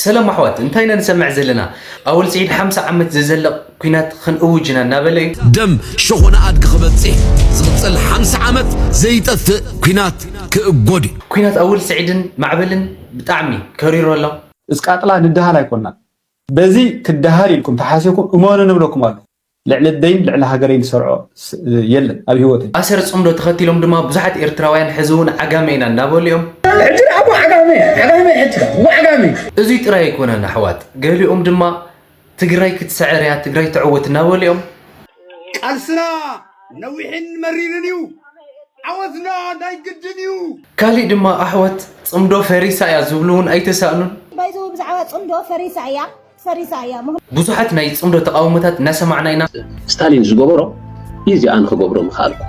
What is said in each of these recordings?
ሰላም ኣሕዋት፣ እንታይ ኢና ንሰምዕ ዘለና? ኣወል ስዒድ ሓምሳ ዓመት ዝዘለቕ ኲናት ክንእውጅ ኢና እናበለ እዩ። ደም ሸኾና ኣድጊ ክበጽሕ ዝቕጽል ሓምሳ ዓመት ዘይጠፍእ ኲናት ክእጎድ እዩ። ኲናት ኣወል ስዒድን ማዕበልን ብጣዕሚ ከሪሩ ኣሎ። እስቃጥላ ንደሃል ኣይኮናን። በዚ ትደሃል ኢልኩም ተሓሲብኩም እመኑ ንብለኩም ኣሎ። ልዕሊ ደይን ልዕሊ ሃገረይን ዝሰርዖ ስ-፣ የለን ኣብ ህይወተይ። ኣሰር ጽምዶ ተኸቲሎም ድማ ብዙሓት ኤርትራውያን ሕዚ እውን ዓጋመ ኢና እናበሉ እዮም። ሕጂ ደኣ እሞ ዓጋመ፣ ዓጋመ ሕጂ ደኣ እሞ ዓጋመ። እዙይ ጥራይ ኣይኮነን ኣሕዋት፣ ገሊኦም ድማ ትግራይ ክትስዕር እያ፣ ትግራይ ትዕወት እናበሉ እዮም። ቃልስና ነዊሕን መሪርን እዩ። ዓወትና ናይ ግድን እዩ። ካሊእ ድማ ኣሕዋት ጽምዶ ፈሪሳ እያ ዝብሉ እውን ኣይተሳእኑን። ባይዘው ብዛዕባ ጽምዶ ፈሪሳ እያ፣ ፈሪሳ እያ። ምኽንያቱ ብዙሓት ናይ ጽምዶ ተቓውሞታት እናሰማዕና ኢና። ስታሊን ዝገበሮ እዚኣ ንክገብሮ ምኽኣልኩ።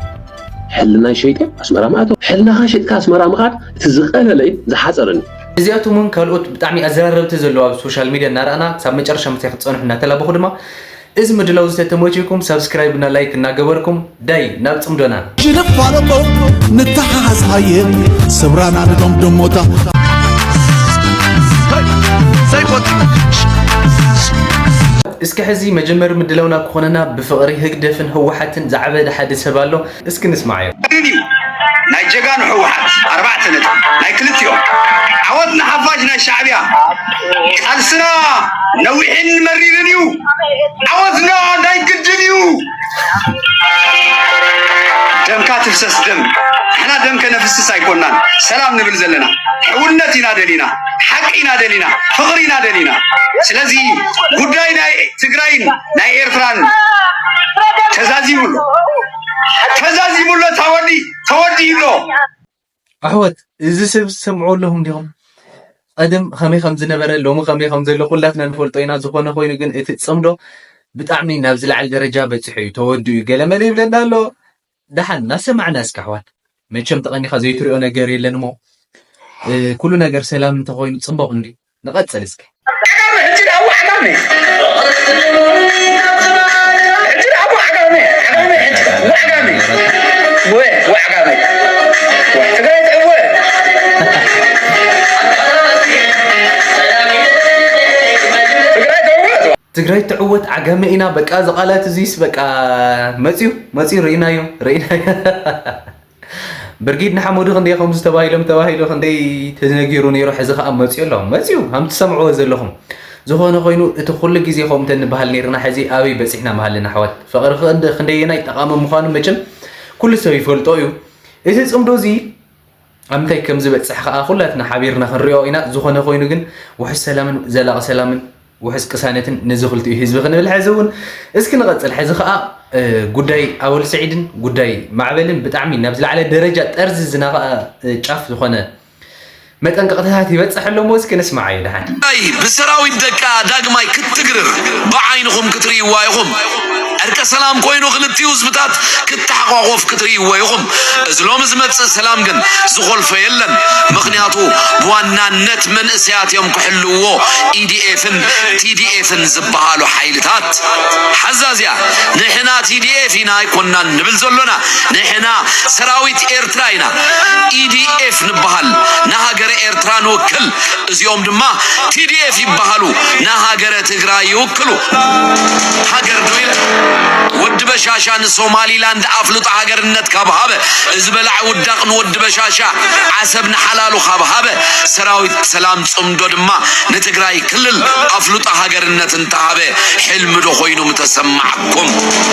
ሕልናይ ሸይጠ ኣስመራ ምኣተው። ሕልናኻ ሸጥካ ኣስመራ ምኻድ እቲ ዝቐለለ እዩ፣ ዝሓፀርን እዩ። እዚኣቶም እውን ካልኦት ብጣዕሚ ኣዘራረብቲ ዘለዉ ኣብ ሶሻል ሚድያ እናረኣና ክሳብ መጨረሻ ምሳይ ክትፀንሑ እናተላበኹ ድማ እዚ ምድላው ዝተተመቸኩም ሳብስክራይብ እና ላይክ እናገበርኩም ዳይ ናብ ጽምዶና። ጅንፋለቆ ንተሓሓዝ ሃየ ስብራና ንደምድሞታ። እስኪ ሕዚ መጀመሪ ምድላውና ክኾነና ብፍቕሪ ህግደፍን ህወሓትን ዝዓበደ ሓደ ሰብ ኣሎ። እስኪ ንስማዓዮ። እዩ ናይ ጀጋኑ ህወሓት ኣርባዕተ ነጥቢ ናይ ክልቲኦም። ዓወት ንሓፋሽ ናይ ሻዕብያ። ቃልስና ነዊሕን መሪርን እዩ። ዓወትና ናይ ግድን እዩ። ደምካ ትፍሰስ ደም፣ ንሕና ደም ከነፍስስ ኣይኮናን ሰላም ንብል ዘለና። ሕውነት ኢና ደሊና፣ ሓቂ ኢና ደሊና፣ ፍቕሪ ኢና ደሊና። ስለዚ ጉዳይ ናይ ትግራይን ናይ ኤርትራን ተዛዚሙ ኣሎ። ተዛዚሙ ኣሎ፣ ተወዲ-፣ ተወዲኡ ኣሎ። ኣሕዋት፣ እዚ ሰብ ዝሰምዑ ኣለኹም ዲኹም? ቀደም ከመይ ከም ዝነበረ፣ ሎሚ ከመይ ከም ዘሎ ኩላትና ንፈልጦ ኢና። ዝኾነ ኮይኑ ግን እቲ ጽምዶ ብጣዕሚ ናብ ዝለዓለ ደረጃ በጺሑ እዩ፣ ተወዲኡ እዩ፣ ገለ መለ ይብለና ኣሎ። ደሓን እናሰማዕና እስከ ኣሕዋት። መቸም ተቐኒኻ ዘይትሪኦ ነገር የለን እሞ፣ እ፣ ኩሉ ነገር ሰላም እንተኾይኑ ጽቡቕ እንድዩ። ንቐጽል እስከ። ዓጋመ፣ ሕጂ ደኣ እወ ዓጋመ። ሕጂ ደኣ እወ ዓጋመ። ዓጋመ፣ ሕጂ ደኣ እወ ዓጋመ። እወ፣ እወ ዓጋመ። እወ፣ ትግራይ ትዕወ። ትግራይ ትዕወ። ትግራይ ትዕወት፣ ዓጋመ ኢና። በቃ፣ እዚ ቃላት እዚስ በቃ መጽዩ፣ መጽዩ፣ ርኢናዮ፣ ርኢናዮ። ብርጌድ ንሓመዱ ክንደይ ከምዚ ተባሂሎም ተባሂሉ ክንደይ ተነጊሩ ነይሩ፣ ሕዚ ኸኣ መጽዩ ኣሎ። መጽዩ፣ ከም ትሰምዕዎ ዘለኹም። ዝኾነ ኮይኑ፣ እቲ ኩሉ ግዜ ከምኡ እንተንበሃል ነይርና፣ ሕዚ ኣበይ በጺሕና ምሃለና ኣሕዋት? ፍቕሪ ክንደ-፣ ክንደየናይ ጠቓሚ ምዃኑ መቸም ኩሉ ሰብ ይፈልጦ እዩ። እቲ ጽምዶ እዚ ኣብ ምንታይ ከም ዝበጽሕ ኸኣ ኩላትና ሓቢርና ክንሪኦ ኢና። ዝኾነ ኮይኑ ግን፣ ውሑስ ሰላምን ዘላቒ ሰላምን ውሑስ ቅሳነትን ነዚ ክልቲኡ ህዝቢ ክንብል። ሕዚ እውን እስኪ ንቐጽል። ሕዚ ኸኣ፣ እ፣ ጉዳይ ኣወል ስዒድን ጉዳይ ማዕበልን ብጣዕሚ ናብ ዝለዓለ ደረጃ ጠርዚ ዝነኸኣ፣ እ፣ ጫፍ ዝኾነ መጠንቀቕታታት ይበጽሕ ኣሎ እሞ እስኪ ንስማዓዮ ደሓን። ትግራይ ብሰራዊት ደቃ ዳግማይ ክትትግርር ብዓይንኹም ክትርእይዋ ኢኹም። ዕርቀ ሰላም ኮይኑ ክልቲኡ ህዝብታት ክተሓቋቖፍ ክትርእይዎ ኢኹም። እዚ ሎሚ ዝመጽእ ሰላም ግን ዝኾልፎ የለን። ምኽንያቱ ብዋናነት መንእሰያት እዮም ክሕልውዎ፣ ኢዲኤፍን ቲዲኤፍን ዝበሃሉ ሓይልታት። ሓዛዚያ፣ ንሕና ቲዲኤፍ ኢና ኣይኮናን ንብል ዘሎና፣ ንሕና ሰራዊት ኤርትራ ኢና። ኢዲኤፍ ንበሃል፣ ንሃገረ ኤርትራ ንውክል። እዚኦም ድማ ቲዲኤፍ ይበሃሉ፣ ንሃገረ ትግራይ ይውክሉ። ሃገር ዶ ኢለ? ወዲ በሻሻ ንሶማሊላንድ ኣፍልጦ ሃገርነት ካብ ሃበ፣ እዚ በላዕ ውዳቕ ንወዲ በሻሻ ዓሰብ ንሓላሉ ካብ ሃበ፣ ሰራዊት ሰላም ጽምዶ ድማ ንትግራይ ክልል ኣፍልጦ ሃገርነት እንተሃበ፣ ሕልሚ ዶ ኮይኑ ምተሰማዓኩም?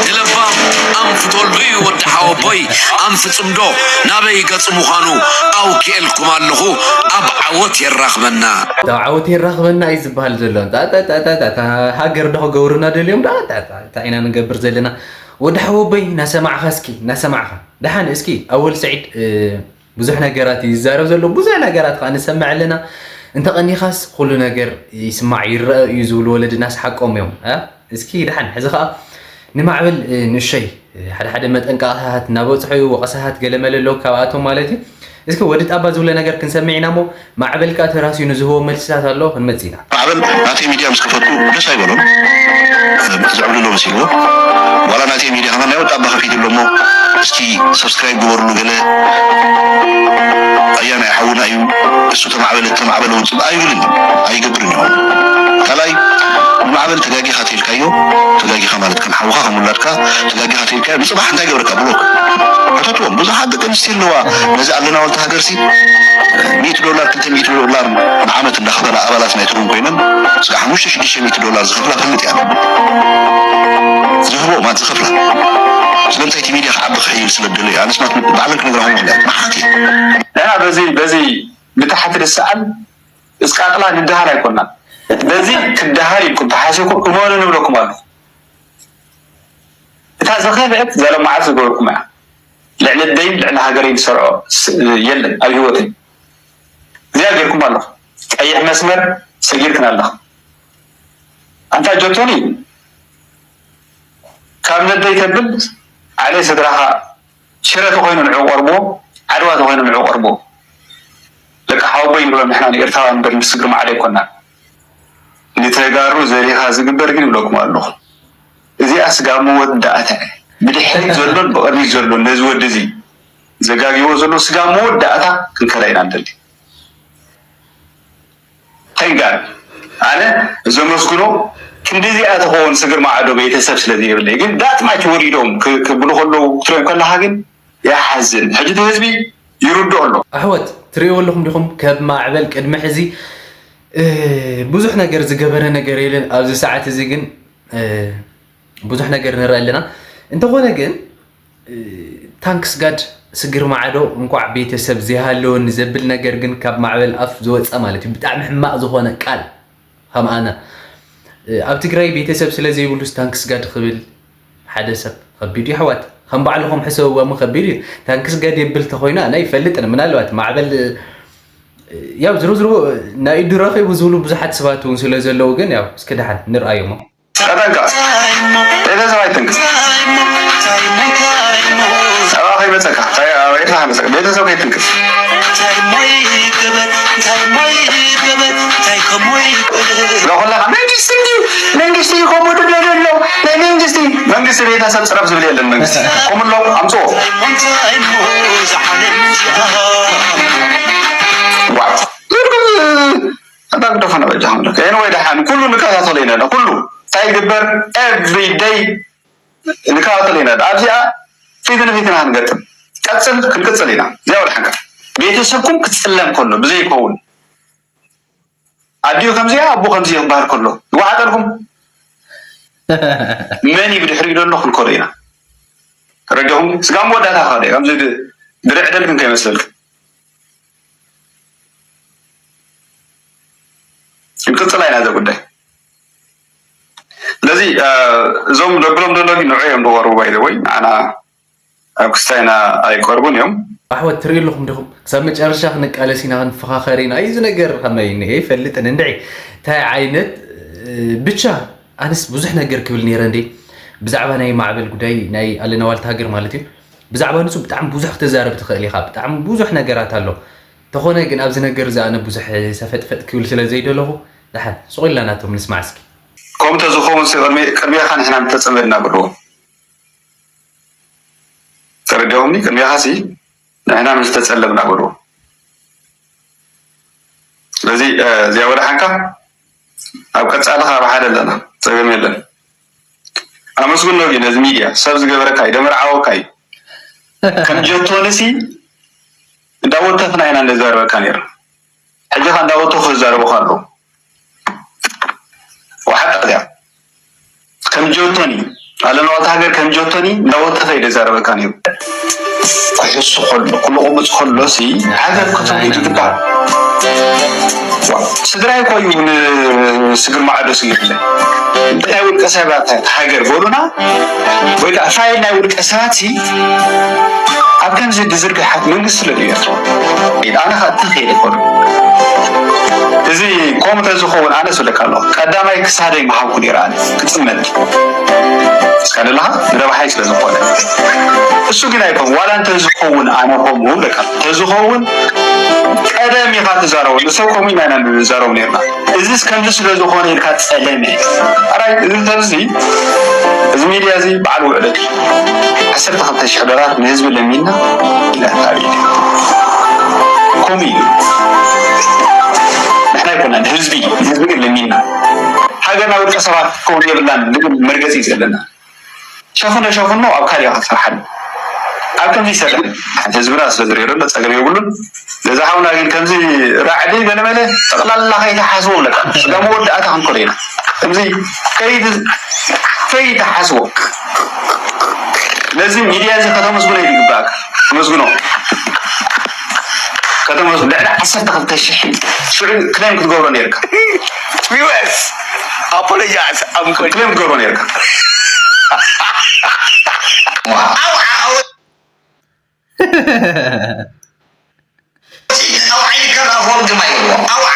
ንለባም ኣንፍተሉ እዩ ወዲ ሓወቦይ፣ ኣንፊ ጽምዶ ናበይ ገጹ ምዃኑ ኣውኪኤልኩም ኣለኹ። ኣብ ዓወት የራኽበና። ኣብ ዓወት የራኽበና እዩ ዝበሃል ዘሎ። ጣ-፣ ጣ-፣ ጣ-፣ ጣ-፣ ጣ-፣ እታ ሃገር ዶ ክገብሩና ደልዮም ዳ? ጣ-፣ ጣ-፣ እንታይ ኢና ንገብር ዘለና? ወዲ ሓወቦይ፣ እናሰማዕኻ እስኪ፣ እናሰማዕኻ። ደሓን እስኪ፣ ኣወል ስዒድ፣ እ፣ ብዙሕ ነገራት እዩ ዝዛረብ ዘሎ፣ ብዙሕ ነገራት ከዓ ንሰምዕ ኣለና። እንተቐኒኻስ ኩሉ ነገር ይስማዕ ይረአ እዩ ዝብሉ ወለድናስ ሓቆም እዮም፣ እ? እስኪ ደሓን፣ ሕዚ ኸዓ ንማዕበል፣ እ፣ ንእሸይ፣ እ፣ ሓደ ሓደ መጠንቀቕታታት እናበጽሑ እዩ፣ ወቐሳታት ገለመለ ኣለዉ ካብኣቶም ማለት እዩ። እስኪ ወዲ ጣባ ዝብሎ ነገር ክንሰምዕ ኢና እሞ፣ ማዕበል ከኣ ተራስዩ ንዝህቦ መልስታት ኣሎ፣ ክንመጽእ ኢና። ማዕበል ናተይ ሚድያ ምስ ከፈትኩ ደስ ኣይበሎን፣ እ፣ ዘዕብልሎ መሲልዎ። ዋላ ናተይ ሚድያ ከማን ናይ ወዲ ጣባ ከፊቱ ኣሎ እሞ፣ እስቲ ሰብስክራይብ ግበርሉ ገለ። ኣያ ናይ ሓውና እዩ፣ እሱ ተማዕበለ፣ ተማዕበለ ውፅእ ኣይብልን፣ ኣይገብርን እዩ። በል ተጋጊኻ ተልካዮ፣ ተጋጊኻ ማለት ከም ሓውኻ ከም ውላድካ ተጋጊኻ ተልካዮ፣ ንጽባሕ እንታይ ገብረካ ብሎክ። ሕተትዎም። ብዙሓት ደቂ ኣንስትዮ ኣለዋ፣ ነዚ ኣለና ዋልታ ሃገርሲ ሚእቲ ዶላር፣ ክልተ ሚእቲ ዶላር ንዓመት እንዳኸፈላ ኣባላት ናይ ትሩም ኮይነን፣ ስጋ ሓሙሽተ ሽዱሽተ ሚእቲ ዶላር ዝኸፍላ ፈልጥ እያ። ዝህቦ ማለት ዝኸፍላ። ስለምንታይ እቲ ሚድያ ክዓቢ ክሕይል ስለ ደለዩ፣ ኣነስ ናት ባዕለን ክነግረኹም ይኽእላ እየ። መሓት እየ። ንሕና በዚ በዚ ብታሕቲ ንሰኣል እስቃጥላ ንደሃል ኣይኮናን። በዚ ክደሃል ኢልኩም ተሓሲብኩም እመኑ ንብለኩም ኣለኹ። እታ ዝኸፍአት ዘለማዓት ዝገበርኩም እያ። ልዕሊ ደይን ልዕሊ ሃገረይን ዝሰርዖ ስ- የለን ኣብ ህይወተይ። እዚኣ ገይርኩም ኣለኹ። ቀይሕ መስመር ሰጊርክን ኣለኹ። ኣንታ ጆቶኒ ካብ ነደይ ተብል ዓሌ ስድራኻ ሽረ ተኾይኑ ንዑ ቀርብዎ፣ ዓድዋ ተኾይኑ ንዑ ቀርብዎ። ደቂ ሓወቦይ ንብሎም ንሕና ንኤርትራውያን እምበር ንስግር ማዕዶ ኣይኮናን። ንተጋሩ ዘሪኻ ዝግበር ግን ይብለኩም ኣለኹ። እዚኣ ስጋ መወዳእታ እያ። ብድሕሪት ዘሎን ብቕድሚት ዘሎን ነዚ ወዲ እዚ ዘጋግይዎ ዘሎ ስጋ መወዳእታ ክንከዳ ኢና ንደሊ። ተንጋር ኣነ ዘመስግኖ ክንዲዚኣ ትኸውን ስግር ማዕዶ ቤተሰብ ስለ ዘይብለይ ግን ዳት ማች ወሪዶም ክ- ክብሉ ከለዉ ክትሪኦም ከለኻ ግን ያሓዝን። ሕጂ እቲ ህዝቢ ይርድኦ ኣሎ። ኣሕዋት ትርእይዎ ኣለኹም ዲኹም? ካብ ማዕበል ቅድሚ ሕዚ እ፣ ብዙሕ ነገር ዝገበረ ነገር የለን። ኣብዚ ሰዓት እዚ ግን እ፣ ብዙሕ ነገር ንርኢ ኣለና። እንተኾነ ግን ታንክስ ጋድ ስግር ማዕዶ እንኳዕ ቤተሰብ ዘይሃለወኒ ዘብል ነገር ግን ካብ ማዕበል ኣፍ ዝወፀ ማለት እዩ። ብጣዕሚ ሕማቕ ዝኾነ ቃል ከም ኣነ እ፣ ኣብ ትግራይ ቤተሰብ ስለ ዘይብሉስ ታንክስ ጋድ ክብል ሓደ ሰብ ከቢድ እዩ ኣሕዋት። ከም ባዕልኹም ሕሰብዎ እሞ ከቢድ እዩ። ታንክስ ጋድ የብል ተኾይኑ ኣነ ኣይፈልጥን። ምናልባት ማዕበል እ፣ ያው ዝሮ ዝሮ ናይ ኢዱ ረኺቡ ዝብሉ ብዙሓት ሰባት እውን ስለ ዘለዉ ግን ያው እስኪ ደሓን ንርኣዮ እሞ። ተጠንቀቕ። ቤተሰብ ኣይትንክፍ። ጸባ ከይመጸካ፣ ከይ-፣ ኣብ ኤርትራ ከይመጸካ፣ ቤተሰብ ከይትንክፍ። ንኹላኻ መንግስቲ እንድዩ፣ መንግስቲ እዩ ከምኡ ድብለ ዘሎ፣ ናይ መንግስቲ፣ መንግስቲ ቤተሰብ ጽረፍ ዝብል የለን፣ መንግስቲ። ከምሎ ኣምጽኦ። ዋ፣ ኣታ ግደፎ ነበጃ ሓምለክ። ኤንወይ ደሓን፣ ኩሉ ንከታተሎ ኢና፣ ኩሉ። እንታይ ይግበር? ኤቭሪ ደይ ንከታተሎ ኢና። ኣብዚኣ ፊት ንፊት ኢና ክንገጥም። ቀጽል፣ ክንቅጽል ኢና። እዚኣ ወደ ሓንካ። ቤተሰብኩም ክጽለም ከሎ ብዘይከውን። ኣዲኡ ከምዚኣ፣ ኣቦ ከምዚ ክበሃል ከሎ። ይወሓጠልኩም። መን እዩ ብድሕሪኡ ዘሎ ክንከዶ ኢና። ተረዲኹም? ስጋ መወዳእታ ክኸዶ እዩ። ከምዚ ድ-፣ ድርዕ ደልክን ከይመስለልክን። ክንቅጽላ ኢና እዚ ጉዳይ። ስለዚ፣ እ፣ እዞም ደብሎም ደሎ ግን ንዑ እዮም ዝቐርቡ፣ ባይ ዘ ወይ፣ ንዓና ኣብ ክስታይና ኣይቀርቡን እዮም። ኣሕዋት ትርእዩ ኣለኹም ዲኹም? ክሳብ መጨረሻ ክንቃለስ ኢና፣ ክንፈኻኸር ኢና። እዩ እዚ ነገር ከመይ እኒሀ ይፈልጥን እንድዒ። እንታይ ዓይነት፣ እ፣ ብቻ ኣነስ ብዙሕ ነገር ክብል ነይረ እንዴ። ብዛዕባ ናይ ማዕበል ጉዳይ ናይ ኣለና ዋልታ ሃገር ማለት እዩ። ብዛዕባ ንሱ ብጣዕሚ ብዙሕ ክትዛረብ ትኽእል ኢኻ። ብጣዕሚ ብዙሕ ነገራት ኣሎ። ተኾነ ግን ኣብዚ ነገር እዚ ኣነ ብዙሕ ሰፈጥፈጥ ክብል ስለ ዘይደለኹ፣ ደሓን ስቕ ኢልና ናቶም ንስማዕ እስኪ። ከምኡ ተዝኸውን ሲ ቅድሚ-፣ ቅድሚኻ ንሕና ምተጸመድና በልዎ። ተረዲኦምኒ? ቅድሚኻሲ ንሕና ምስ ተጸለምና በልዎ። ስለዚ፣ እ፣ እዚኣ ወደ ሓንካ ኣብ ቀጻሊ ካብ ሓደ ኣለና፣ ጸገም የለን። ኣመስግኖ ግን ነዚ ሚድያ ሰብ ዝገበረካ እዩ፣ ደመር ዓወካ እዩ። ከም ጀቶንሲ እንዳወተፍና ኢና እንዛረበካ ነይርና። ሕጂ ኸ እንዳወተፉ ዝዛረቡኻ ኣለዉ። ወሓጣ እዚኣ። ከም ጆቶኒ፣ ኣለና ዋልታ ሃገር ከም ጆቶኒ እንዳወተፈ እዩ ዝዛረበካ ነይሩ። ክሕሱ ከሎ፣ ክልቑምፅ ከሎ ሲ ዓገብ ክትብሉ ትግባእ። ዋ፣ ስድራይ እኮ እዩ ንስግር ማዕዶ ስግር ኢለ። እንታይ ውልቀ ሰባት ሃገር በሉና፣ ወይ ከዓ ፋይል ናይ ውልቀ ሰባት ሲ ኣብ ከምዚ ዝዝርግሓት መንግስቲ ስለ ድዩ ኤርትራ? ኣነ ኸኣ ተኸይደ ኮነ። እዚ ከምኡ ተዝኸውን ኣነ ስብለካ ኣለኹ። ቀዳማይ ክሳደይ ምሃብኩ ነይረ ኣነ ክጽመድ። እስካ ደለኻ ንረብሓይ ስለ ዝኾነ። እሱ ግን ኣይኮን። ዋላ እንተዝኸውን ኣነ ከምኡ ብለካ። ተዝኸውን ቀደም ኢኻ ትዛረቦ። ንሰብ ከምኡ ኢና ንዛረብ ነይርና። እዚስ ከምዚ ስለ ዝኾነ ኢልካ ጸለመ። ኣራይ፣ እዚ ሰብ እዚ፣ እዚ ሚድያ እዚ በዓል ውዕለት ዓሰርተ ክልተ ሽሕ ዶላር ንህዝቢ ለሚንና ኢላ ታሪክ። ከምኡ እዩ። ንሕና ኣይኮናን፣ ህዝቢ፣ ንህዝቢ ግን ለሚንና። ገና ውልቀ ሰባት ክኸውን የብላን ዝብል መርገፂ እዩ ዘለና። ሸፍኖ ሸፍኖ ኣብ ካልእ ኢኻ ትስርሓሉ። ኣብ ከምዚ ይሰርሕ ህዝብና ስለ ዝሪኦ ዘሎ ጸገም የብሉን። ነዚ ሓውና ግን ከምዚ ራዕዲ ገለመለ ጠቕላላ ከይተሓስቦ ብለካ ስጋ መወዳእታ ክንኮሎ ኢና። ከምዚ ከይት- ከይተሓስቦ ነዚ ሚድያ እዚ ከተመስግኖ ይግባእካ። ተመስግኖ ከተመስግኖ ልዕሊ ዓሰርተ ክልተ ሽሕ ሽዑ ክሌም ክትገብሮ ነርካ። ቪወርስ ኣፖሎጃይዝ ኣምኮል ክሌም ክትገብሮ ነርካ። ኣውዓ ኢልካ ኣፎም ድማ ይብልዎ ኣውዓ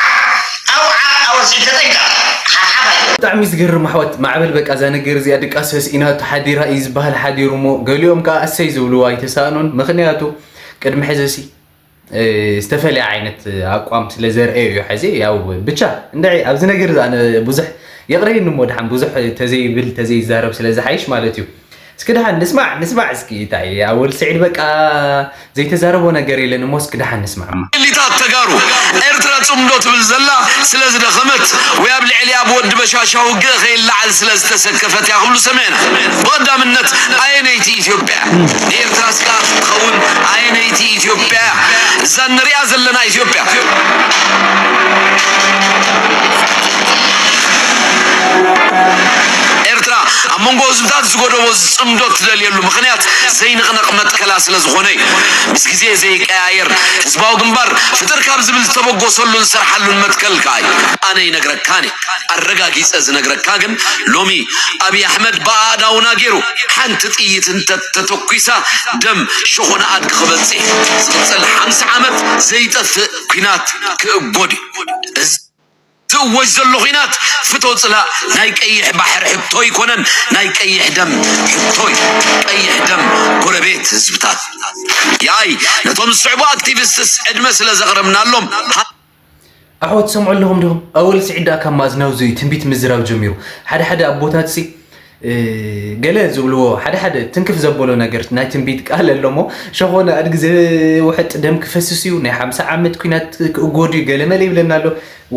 ኣውዓ ኣወሲድ ተጠንቀቕ ሓሓብ ኣይትበል። ብጣዕሚ ዝገርም ኣሕዋት ማዕበል በቃ እዛ ነገር እዚኣ ድቃስ ሰስኢናቶ ሓዲራ እዩ ዝበሃል ሓዲሩ እሞ ገሊኦም ከዓ እሰይ ዝብልዎ ኣይተሳእኑን ምኽንያቱ ቅድሚ ሕዚ ሲ ዝተፈለየ ዓይነት ኣቋም ስለ ዘርእየ እዩ ሕዚ ያው ብቻ እንድዒ ኣብዚ ነገር እዚ ኣነ ብዙሕ የቕረየኒ እሞ ድሓን ብዙሕ ተዘይብል ተዘይዛረብ ስለ ዝሓይሽ ማለት እዩ እስኪ ድሓን ንስማዕ ንስማዕ እስኪ እንታይ ኣወል ስዒድ በቃ ዘይተዛረቦ ነገር የለን እሞ እስኪ ድሓን ንስማዕ እማ ኤሊታት ተጋሩ ኤርትራ ጽምዶ ትብል ዘላ ስለ ዝደኸመት ወይ ኣብ ልዕሊኣ ብወዲ በሻሻ ውግእ ከይለዓል ስለ ዝተሰከፈት እያ ክብሉ ሰሚዕና። ብቐዳምነት ኣየነይቲ ኢትዮጵያ ንኤርትራ ስግኣት ክትኸውን ኣየነይቲ ኢትዮጵያ እያ እዛ ንሪኣ ዘለና ኢትዮጵያ ኤርትራ ኣብ መንጎ ህዝብታት ዝጎደቦ ዝጽምዶ ትደልየሉ ምኽንያት ዘይንቕነቕ መትከላ ስለ ዝኾነ እዩ። ምስ ግዜ ዘይቀያየር ህዝባዊ ግንባር ፍጥር ካብ ዝብል ዝተበጎሰሉን ዝሰርሓሉን መትከል ከኣ እዩ። ኣነ ይነግረካን እየ ኣረጋጊጸ ዝነግረካ ግን ሎሚ ኣብይ ኣሕመድ ብኣእዳውና ገይሩ ሓንቲ ጥይት እንተተተኲሳ ደም ሸኾና ኣድጊ ክበጽሕ ዝቕጽል ሓምሳ ዓመት ዘይጠፍእ ኲናት ክእጎድ እዩ። እዚ ዝእወጅ ዘሎ ኹናት ፍቶ ጽላእ ናይ ቀይሕ ባሕሪ ሕቶ ኣይኮነን ናይ ቀይሕ ደም ሕቶ እዩ። ቀይሕ ደም ጎረቤት ህዝብታት ይኣይ ነቶም ዝስዕቡ ኣክቲቪስትስ ዕድመ ስለ ዘቕረብናሎም ኣሕዋት ትሰምዑ ኣለኹም ዲኹም ኣወል ስዒድ ደኣ ካብ ማእዝናው ዝይ ትንቢት ምዝራብ ጀሚሩ ሓደ ሓደ ኣቦታት ሲ ገለ ዝብልዎ ሓደ ሓደ ትንክፍ ዘበሎ ነገር ናይ ትንቢት ቃል ኣሎ እሞ ሸኾነ ኣድጊ ዘውሕጥ ደም ክፈስስ እዩ ናይ ሓምሳ ዓመት ኲናት ክእጎድ እዩ ገለ መለ ይብለና ኣሎ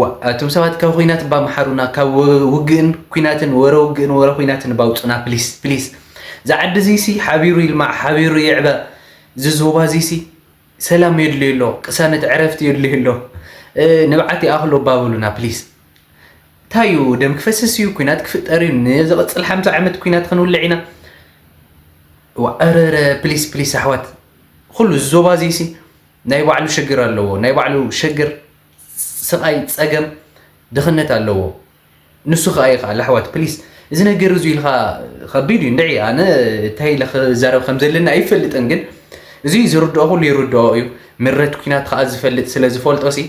ዋ ኣቱም ሰባት ካብ ኹናት እባ መሓሩና ካብ ውግእን ኲናትን ወረ ውግእን ወረ ኹናትን ባውፁና ፕሊስ ፕሊስ ዝዓዲ እዚሲ ሓቢሩ ይልማዕ ሓቢሩ ይዕበ ዝዞባ እዚሲ ሰላም የድልዮ ኣሎ፣ ቅሳነት ዕረፍቲ የድልዮ ኣሎ፣ ንብዓት ይኣኽሎ እባ በሉና ፕሊስ። ታይ እዩ ደም ክፈስስ እዩ፣ ኩናት ክፍጠር እዩ፣ ንዝቕፅል ሓምሳ ዓመት ኩናት ክንውልዕ ኢና። ዋእ እረረ ፕሊስ ፕሊስ ኣሕዋት፣ ኩሉ እዚ ዞባ እዚሲ ናይ ባዕሉ ሽግር ኣለዎ፣ ናይ ባዕሉ ሽግር፣ ስቓይ፣ ፀገም፣ ድኽነት ኣለዎ። ንሱ ከኣ ይኽኣል ኣሕዋት ፕሊስ እዚ ነገር እዚ ኢልካ ከቢድ እዩ እንድዒ ኣነ እንታይ ኢለ ክዛረብ ከም ዘለና ኣይፈልጥን ግን እዚ ዝርድኦ ኩሉ ይርድኦ እዩ ምረት ኩናት ከኣ ዝፈልጥ ስለ ዝፈልጦ ሲ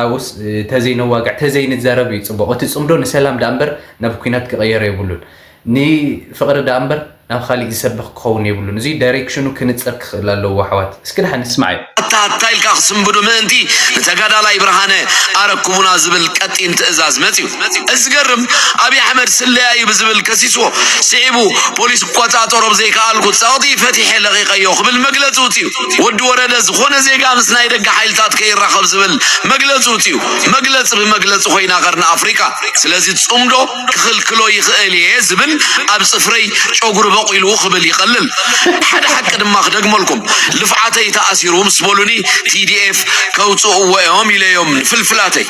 ኣብኡስ ተዘይነዋግዕ ተዘይንዛረብ እዩ ጽቡቕ እቲ ጽምዶ ንሰላም ደኣ እምበር ናብ ኩናት ክቕየር የብሉን ንፍቕሪ ደኣ እምበር ናብ ካሊእ ዝሰብኽ ክኸውን የብሉን። እዚ ዳይሬክሽኑ ክንጽር ክኽእል ኣለዎ ኣሕዋት። እስኪ ደሓን ንስማዓዮ። ኣታ ኣታ ኢልካ ክስንብዱ ምእንቲ ንተጋዳላይ ብርሃነ ኣረክቡና ዝብል ቀጢን ትእዛዝ መጽዩ። እዚ ዝገርም ኣብይ ኣሕመድ ስለያ እዩ ብዝብል ከሲስዎ ስዒቡ ፖሊስ ክቆጻጸሮ ብዘይከኣልኩ ጸቕጢ ፈቲሐ ለቒቐዮ ክብል መግለጺ ውጽዩ። ወዲ ወረደ ዝኾነ ዜጋ ምስ ናይ ደገ ሓይልታት ከይራኸብ ዝብል መግለጺ ውጽዩ። መግለጺ ብመግለጺ ኮይና ቀርኒ ኣፍሪቃ። ስለዚ ጽምዶ ክኽልክሎ ይኽእል እየ ዝብል ኣብ ጽፍረይ ጨጉሪ በቒሉ ክብል ይቐልል። ሓደ ሓቂ ድማ ክደግመልኩም፣ ልፍዓተይ ተኣሲሩ ምስ በሉኒ ቲዲኤፍ ከውጽእዎ እዮም ኢለዮም ንፍልፍላተይ።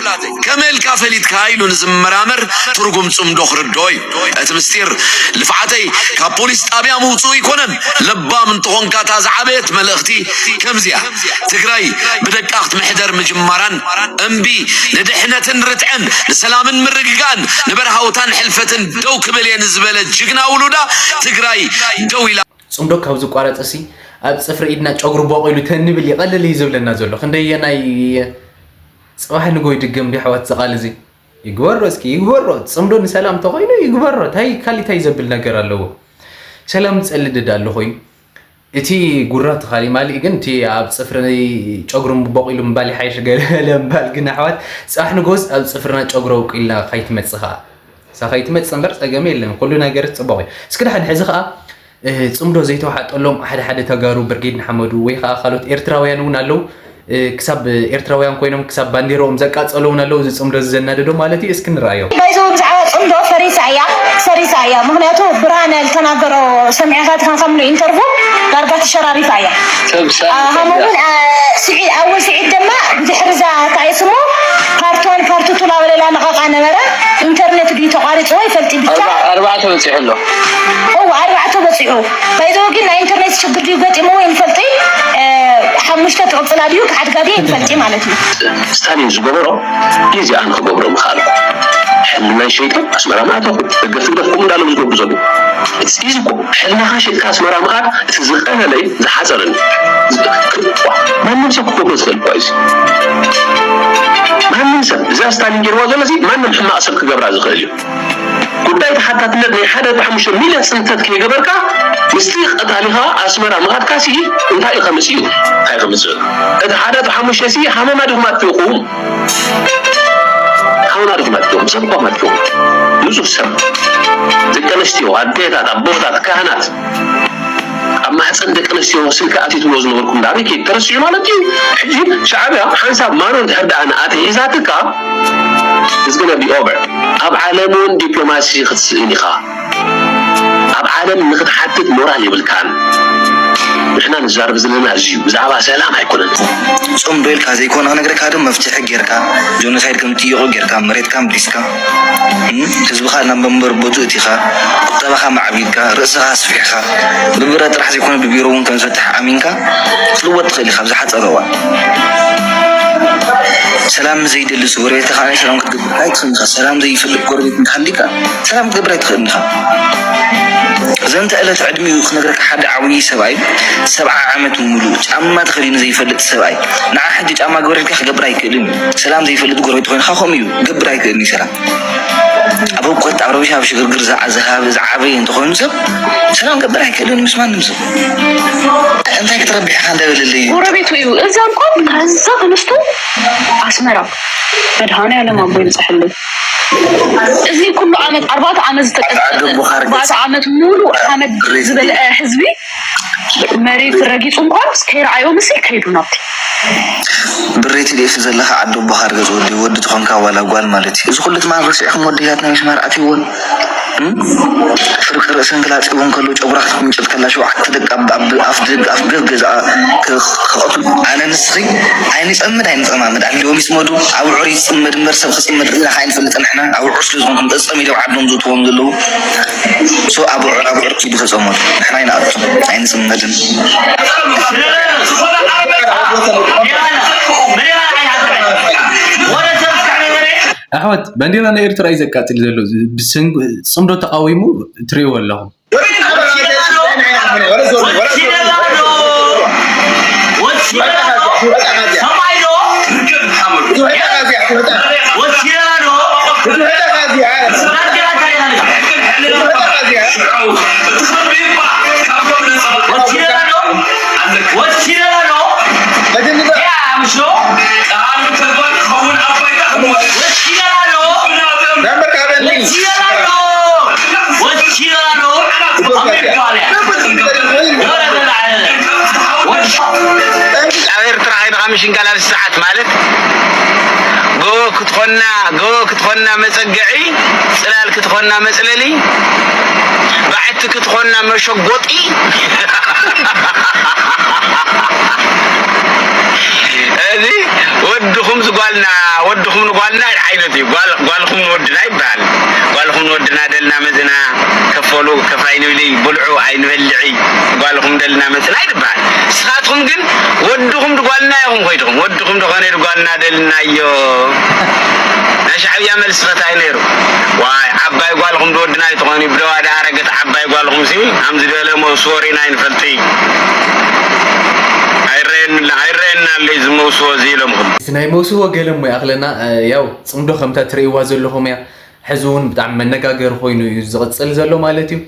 ከመይ ኢልካ ፈሊጥካ ኢሉ ንዝመራመር ትርጉም ጽምዶ ክርድኦ እዩ። እቲ ምስጢር ልፍዓተይ ካብ ፖሊስ ጣብያ ምውጽኡ ኣይኮነን። ለባም እንተኾንካ እታ ዝዓበየት መልእኽቲ ከምዚኣ፣ ትግራይ ብደቃ ክትምሕደር ምጅማራን እምቢ ንድሕነትን ርትዕን ንሰላምን ምርግጋእን ንበረሃውታን ሕልፈትን ደው ክብል እየ ንዝበለ ጅግና ውሉዳ ትግራይ ደው ኢላ። ጽምዶ ካብ ዝቋረጽ ሲ ኣብ ጽፍሪ ኢድና ጨጉሪ ቦቒሉ ተንብል ይቐልል እዩ ዝብለና ዘሎ ክንደየናይ ጽባሕ ንጎ ይድገም ዲ ኣሕዋት ዝቓል እዚ ይግበሮ እስኪ ይግበሮ ጽምዶ ንሰላም ተኾይኑ ይግበሮ ታይ ካሊታይ ዘብል ነገር ኣለዎ ሰላም ጸልድድ ኣሎ ኮይኑ እቲ ጉራ ተኻሊ ማሊእ ግን እቲ ኣብ ጽፍሪ ጨጉሪ ቦቂሉ ምባል ይሓይሽ ገለ ምባል ግን ኣሕዋት ጽባሕ ንጎስ ኣብ ጽፍርና ጨጉሪ ኣውቂልና ካይትመጽእ ኸኣ እሳ ካይትመጽእ እምበር ጸገም የለን ኩሉ ነገር ጽቡቕ እዩ እስኪ ድሓን ሕዚ ኸኣ ጽምዶ ዘይተዋሓጠሎም ሓደ ሓደ ተጋሩ ብርጌድ ንሓመዱ ወይ ኸኣ ካልኦት ኤርትራውያን እውን ኣለዉ ክሳብ ኤርትራውያን ኮይኖም ክሳብ ባንዴርኦም ዘቃጸሉ እውን ኣለዉ እዚ ጽምዶ እዚ ዘናደዶ ማለት እዩ እስኪ ንርኣዮ ባይዘው ብዛዕባ እንዶ ፈሪሳ እያ፣ ፈሪሳ እያ። ምኽንያቱ ብርሃነ ዝተናገሮ ሰሚዕኻ ትኻ ከምሉ ኢንተርቪው ዳርጋ ተሸራሪፋ እያ። ሃመሙን ስዒድ ኣወል ስዒድ ድማ ብድሕሪ እዛ እንታይ ስሙ ፓርት ዋን ፓርት ቱ ላበለላ ለቐቓ ነበረ። ኢንተርኔት ድዩ ተቋሪፅዎ ይፈልጢ ብቻ። ኣርባዕተ በፂሑ ኣሎ። እዎ ኣርባዕተ በፂሑ። ባይዘው ግን ናይ ኢንተርኔት ችግር ድዩ ገጢምዎ ይንፈልጢ። ሓሙሽተ ትቕፅላ ድዩ ክሓድጋ ድዩ ይንፈልጢ ማለት እዩ። ስታሊን ዝገበሮ ግዜ ኣን ክገብሮ ምኽኣልኩ። ሕልናይ ሸይጠ ኣስመራ ምኣተኹ። ደገፍ ትግደፍ ከምኡ እንዳሎም ዝገብሩ ዘለዉ። እቲ ስኪዝ እኮ ሕልናኻ ሸይጥካ ኣስመራ ምኻድ እቲ ዝቐለለይ ዝሓፀርን። ማንም ሰብ ክገብሮ ዝኽእል እኳ እዩ እዚ። ማንም ሰብ እዛ ስታሊን ገይርዋ ዘሎ እዚ ማንም ሕማቕ ሰብ ክገብራ ዝኽእል እዩ። ጉዳይ ተሓታትነት ናይ ሓደ ሓሙሽተ ሚልዮን ፅንተት ከይገበርካ ምስቲ ቀታሊኻ ኣስመራ ምኻድካ ሲ እንታይ እዩ ከምፅእ እዩ? እንታይ ከምፅእ እቲ ሓደ ሓሙሽተ ሲ ሃመማ ዲኹም ኣትኹም? ሃመማ ዲኹም ኣትኹም? ሰብ እኳ ኣትኹም? ንፁህ ሰብ ደቂ ኣንስትዮ ኣዴታት ኣቦታት ካህናት ኣብ ማሕፀን ደቂ ኣንስትዮ ስልኪ ኣቲትዎ ዝነበርኩም ዳበይ ከይድ ተረሲዑ ማለት እዩ። ሕጂ ሻዕብያ ሓንሳብ ማኖ እንድሕር ደኣ ንኣተሒዛትካ is gonna be over። ኣብ ዓለም እውን ዲፕሎማሲ ክትስእን ኢኻ። ኣብ ዓለም ንክትሓትት ሞራል የብልካን። ንሕና ንዛረብ ዘለና እዚ እዩ፣ ብዛዕባ ሰላም ኣይኮነን። ጽምዶ ኢልካ ዘይኮነ ክነግረካ ዶ መፍትሒ ጌርካ ጆኖሳይድ ከም ትይቑ ጌርካ መሬትካ ምሊስካ ህዝብኻ ናብ መንበር ቦቱ እቲኻ ቁጠባኻ ማዕቢልካ ርእስኻ ኣስፊሕካ ብብረ ጥራሕ ዘይኮነ ብቢሮ እውን ከም ዝፈትሕ ኣሚንካ ክትልወጥ ትኽእል ኢኻ ብዝሓፀረ እዋን። ሰላም ዘይደሊ ጎረቤትካ ከኣ ሰላም ክትገብር ኣይትኽእልን ኢኻ። ሰላም ዘይፈልጥ ጎረቤት እንተሃሊካ ሰላም ክትገብር ኣይትኽእልን ኢኻ። ዘንተ ዕለት ዕድሚኡ ክነግረካ ሓደ ዓብዪ ሰብኣይ ሰብዓ ዓመት ሙሉእ ጫማ ተኸዲኑ ዘይፈልጥ ሰብኣይ ንዓ ሕጂ ጫማ ግበረልካ ክገብር ኣይክእልን እዩ። ሰላም ዘይፈልጥ ጎረቤት ኮይንካ ከምኡ እዩ ክገብር ኣይክእልን እዩ ሰላም። ኣብ እውቀት ኣብ ረብሻ ኣብ ሽግርግር ዝዓበየ እንተኾይኑ ሰብ ሰላም ክገብር ኣይክእልን ምስ ማንም ሰብ። እንታይ ክትረብሕ ኢኻ እንዳበለለይ እዩ። ጎረቤቱ እዩ። እዛ እንኳን ከዛ ተነስቶ ኣስመራ መድሃኔ ዓለም ኣቦ ይብፅሐለይ። እዚ ኩሉ ዓመት ኣርባዕተ ዓመት ዝተቀፀለ ኣርባዕተ ዓመት ሙሉ ሓመድ ዝበልዐ ህዝቢ መሬት ረጊፁ እንኳን ከይረኣዮ ምስል ከይዱ ናብቲ። ብሬ ቲ ዲ ኤፍ ዘለኻ ዓዲ ኣቦኻ ርገፅ ወዲ ወዲ ትኾንካ ዋላ ጓል ማለት እዩ። እዚ ኩሉ ትማን ረሲዕኩም ወዲ ያትና ሚስማር ኣትይዎን ፍርቂ ርእሰን ክላፅይወን ከሎ ጨጉራ ክትምጭት ከላ ሸውዓተ ደቂ ኣፍ ደቂ ኣፍ ገዝገዝኣ ክቐትሉ ኣነ ንስኺ ኣይንፀምድ ኣይንፀማመድ ኣሊዎም ይፅመዱ ኣብ ዑር ይፅመድ እምበር ሰብ ክፅመድ ርኢና ኣይንፈልጥ ንሕና ኣብ ዑር ስለ ዝኾንኩም ጠፀሚዶም ዓዶም ዝእትዎም ዘለዉ ሶ ኣብ ዑር ኣብ ዑር ኪዱ ተፀመዱ ንሕና ኣይንኣቱ ኣይንፅመድን ኣሕዋት ባንዴራ ናይ ኤርትራ እዩ ዘቃፅል ዘሎ ብሰንጉ ፅምዶ ተቃዊሙ ትሪእዎ ኣለኹም ኣብ ኤርትራ ዓይንኻ ምሽንጋል ኣብዚ ሰዓት ማለት ጎቦ ክትኾና ጎቦ ክትኾና መፀገዒ ፅላል ክትኾና መፅለሊ በዓቲ ክትኾና መሸጎጢ እዚ ወድኹም ዝጓልና ወድኹም ንጓልና ዓይነት እዩ ጓልኹም ንወድና ይበሃል ጓልኹም ንወድና ደልና መዝና ከፈሉ ከፍ ኣይንብሊ ብልዑ ኣይንበልዒ ጓልኹም ደልና መዝና ይበሃል ንስኻትኩም ግን ወድኹም ድጓልና ኢኹም ኮይድኹም ወድኹም ድኾነ ድጓልና ደልናዮ ናይ ሻዕብያ መልሲ ኸታይ ነይሩ ዋይ ዓባይ ጓልኹም ድወድና ኣይትኾኑ ብደዋ ደኣረገት ዓባይ ጓልኹም ሲ ኣምዚ ደለ መውስዎ ሪና ኣይንፈልጢ ኣይረየና ኣለይ ዝመውስዎ እዚ ኢሎምኹም ናይ መውስዎ ገለ እሞ ይኣኽለና ያው ፅምዶ ከምታ ትርእይዋ ዘለኹም እያ ሕዚ እውን ብጣዕሚ መነጋገሪ ኮይኑ እዩ ዝቕፅል ዘሎ ማለት እዩ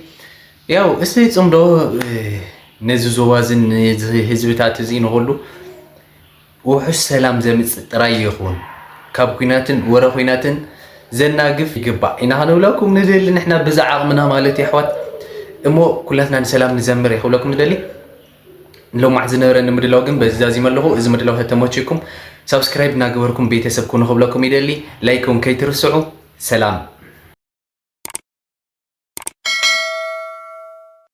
ያው እዚ ፅምዶ ነዚ ዞባ እዚ ነዚ ህዝብታት እዚ ንኹሉ ውሑስ ሰላም ዘምፅእ ጥራይ ይኹን ካብ ኩናትን ወረ ኩናትን ዘናግፍ ይግባእ ኢና ክንብለኩም ንደሊ ንሕና ብዛ ዓቕምና ማለት የሕዋት እሞ ኩላትና ንሰላም ንዘምር እየ ክብለኩም ንደሊ ንሎማዕ ዝነበረኒ ምድላው ግን በዚ ዛዚመ ኣለኹ እዚ ምድላው ተተመችኩም ሳብስክራይብ እናገበርኩም ቤተሰብ ኩኑ ክብለኩም ይደሊ ላይክ እውን ከይትርስዑ ሰላም